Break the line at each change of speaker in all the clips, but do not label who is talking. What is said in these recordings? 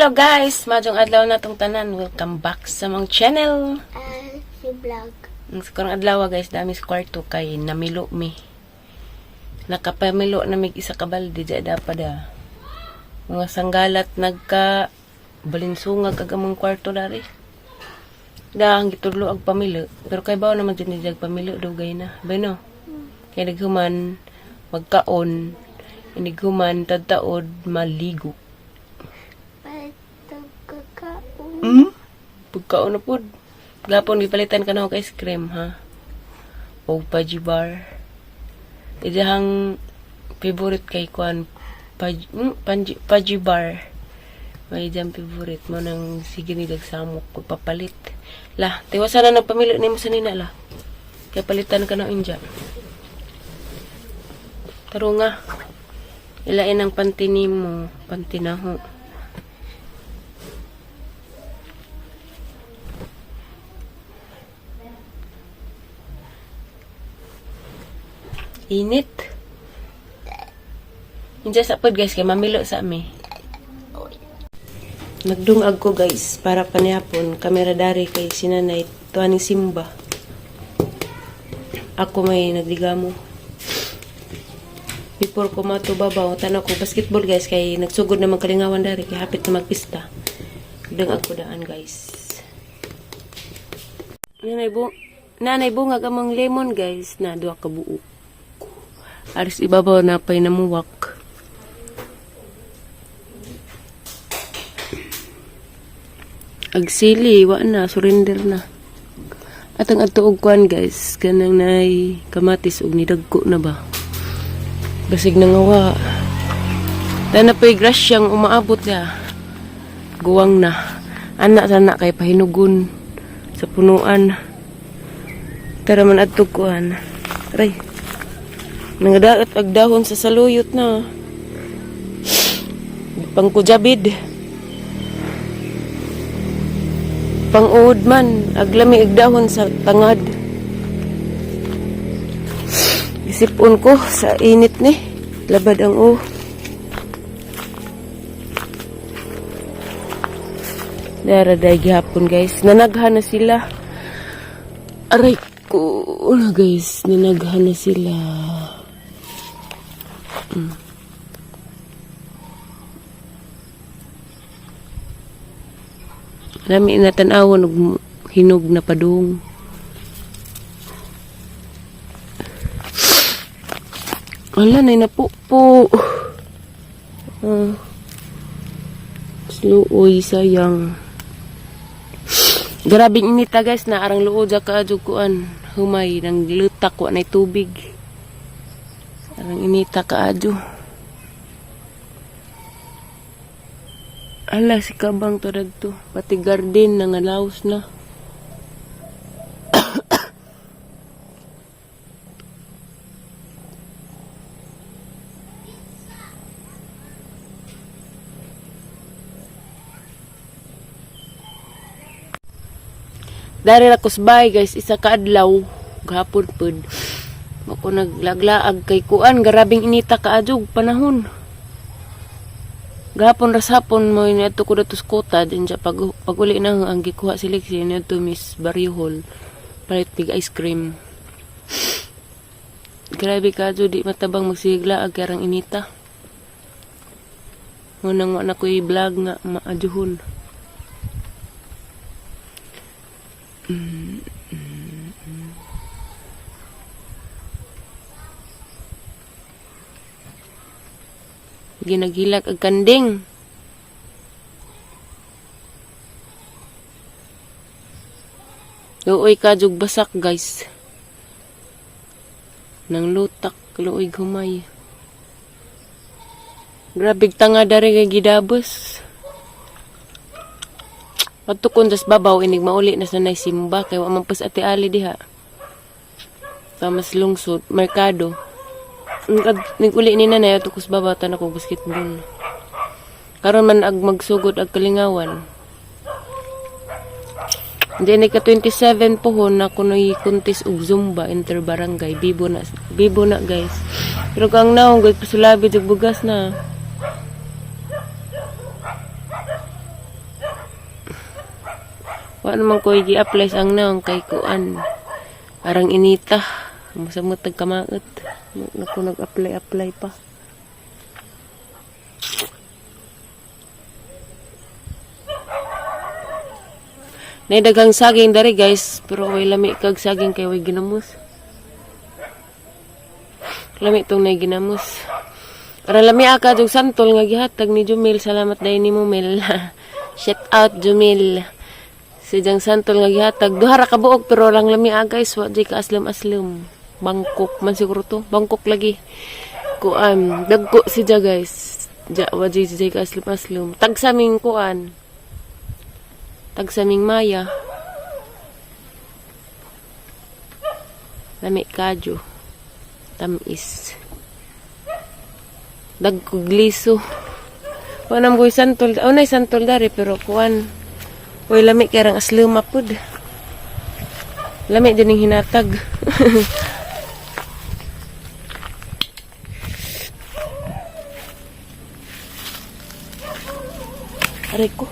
Hello guys! Maayong adlaw na tong tanan. Welcome back sa among channel.
Si vlog.
Ang karong adlaw guys, dami sa kwarto kay namilo mi. Nakapamilo na mig isa ka balde di dapat da. Mga sanggalat nagka balinsungag ag among kwarto dari. Da ang gitudlo ag pamilo, pero kay bawo naman jud ni jag pamilo dugay na. Bueno. Kay naghuman magkaon, inighuman tadtaod maligo.
Pagkakaon.
Pagkaon na pud. Gapon gipalitan ka na og ice cream ha. O Pudgy bar. Iyahang favorite kay kuan Pudgy, Pudgy bar. May diyang favorite mo nang sige ni samok pagpapalit. Lah, tiwasan na nagpamilo nimo sa nina lah. Kaya palitan ka na inja. Taro nga. Ilain ang panty nimo, panty na ho. Init. Inja sa pod guys kay mamilo sa ami. Nagdungag ko guys para panihapon kamera dari kay sinanay tuan ni Simba. Ako may nagligamo. Before ko matubabaw, tanaw ko basketball guys kay nagsugod na magkalingawan dari kay hapit na magpista. Dungag ko daan guys. Nanay bungag among lemon guys na duha ka buok. Aris ibabaw na pa'y namuwak. Agsili, wa na, surrender na. At ang adto og kuan guys, kanang nay kamatis og nidagko na ba. Basig na nga wa. Dana pa'y grasyang umaabot ya. Guwang na. Anak sana kay pahinugon sa punuan. Tara man adto kuan. Aray. Nangadaot ag dahon sa saluyot na. Pangkujabid. Panguod man, aglami ag dahon sa tangad. Isipon ko sa init ni. Labad ang oh. Dara day gihapon guys. Nanaghan na sila. Aray ko na guys, nanaghan na sila. Lami na tan-awon og hinog na padung. Wala na napupo. Ah. Sluoy sayang. Grabe inita guys na arang luod sa kaadyo kuan. Humay nang lutak wa nay tubig. Arang inita kaadyo. Ala si kabang to dagto. Pati garden nangalaos na. Dari ra kusbay guys, isa ka adlaw gahapon pud. Mako naglaglaag kay kuan, grabing inita kaadyo panahon. Gahapon ras hapon mo niadto ko dato sa kota din siya pag paguli na ang gikuha si Lexi niadto Miss Barrio Hall palit pig ice cream. Grabe ka di matabang magsiglaag kay arang inita. Ngunang wa na ko'y vlog nga maadyohon. Ginaghilak ag kanding. Luoy ka jug basak guys. Nang lutak luoy humay. Grabe tanga dari kay gidabos. Pagtukon das babaw inig mauli na sanay simba kay wa man pas ate Ali diha. Tamas lungsod, merkado. Nag-uli ni nanay ato kus babaw tan ako basketball. Karon man ag magsugod ag kalingawan. Hindi ni ka 27 pohon na kunoy kuntis og Zumba interbarangay bibo na guys. Pero kang naong gud pasulabi jud bugas na. Wa naman ko gi-apply sa ang naong kay kuan. Arang inita. Masamot tag kamaot. Naku nag-apply-apply pa. Nay daghang saging dari, guys, pero way lami kag saging kay way ginamos. Lami tong nay ginamos. Aron lami aka og santol nga gihatag ni Jumil. Salamat dahil nimo, Mel. Shout out, Jumil. Si Jang santol nga gihatag. Duha ra ka buok pero lang lami ah, guys, wa jay ka aslom-aslom. Bangkok man siguro to. Bangkok lagi. Kuan, dagko si Ja, guys. Ja wa jay ka aslom-aslom. Tagsaming kuan. Tagsaming maya. Lami kadyo. Tamis. Dagkog liso. Wala nang boy santol. Oh, nay santol dari pero kuan. Uy, lami kay rang asluma pud. Lami din yung hinatag. Aray ko.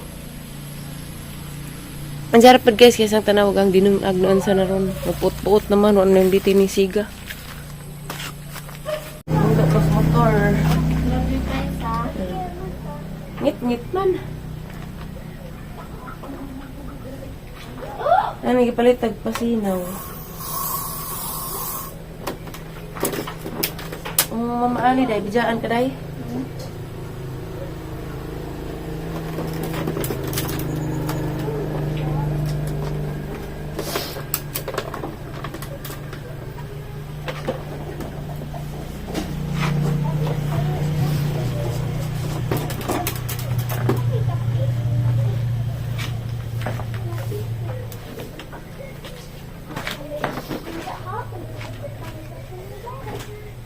Ang sarap pud, guys, kaysa tanawag ang dinungag noon sa naron. Magpuot-puot naman, wala na yung biti ni siga. Ang tapos motor.
Love you guys ah.
Ngit-ngit man. Ano, gipalit pasinaw. Ang Mama Ali, day, bijaan ka, day.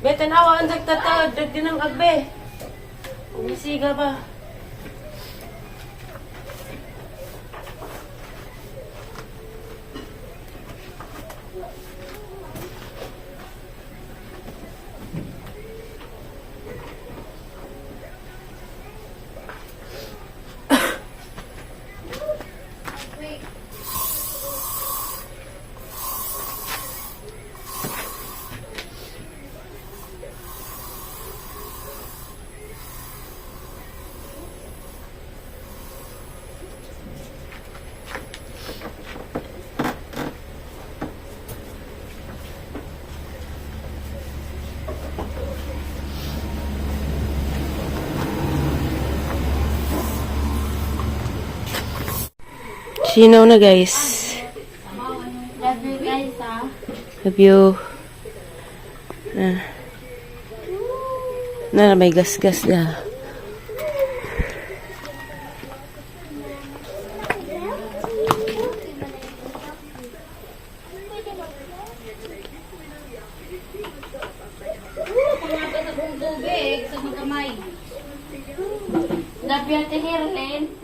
Be, tanawa ang dagtatag, dagdi ng agbe. Umisiga ba? Sinaw na, guys.
Love you guys ah.
Love you. Ah. Na, may gas-gas na.
Tubig sa mga kamay. Love you, Ate Herlin.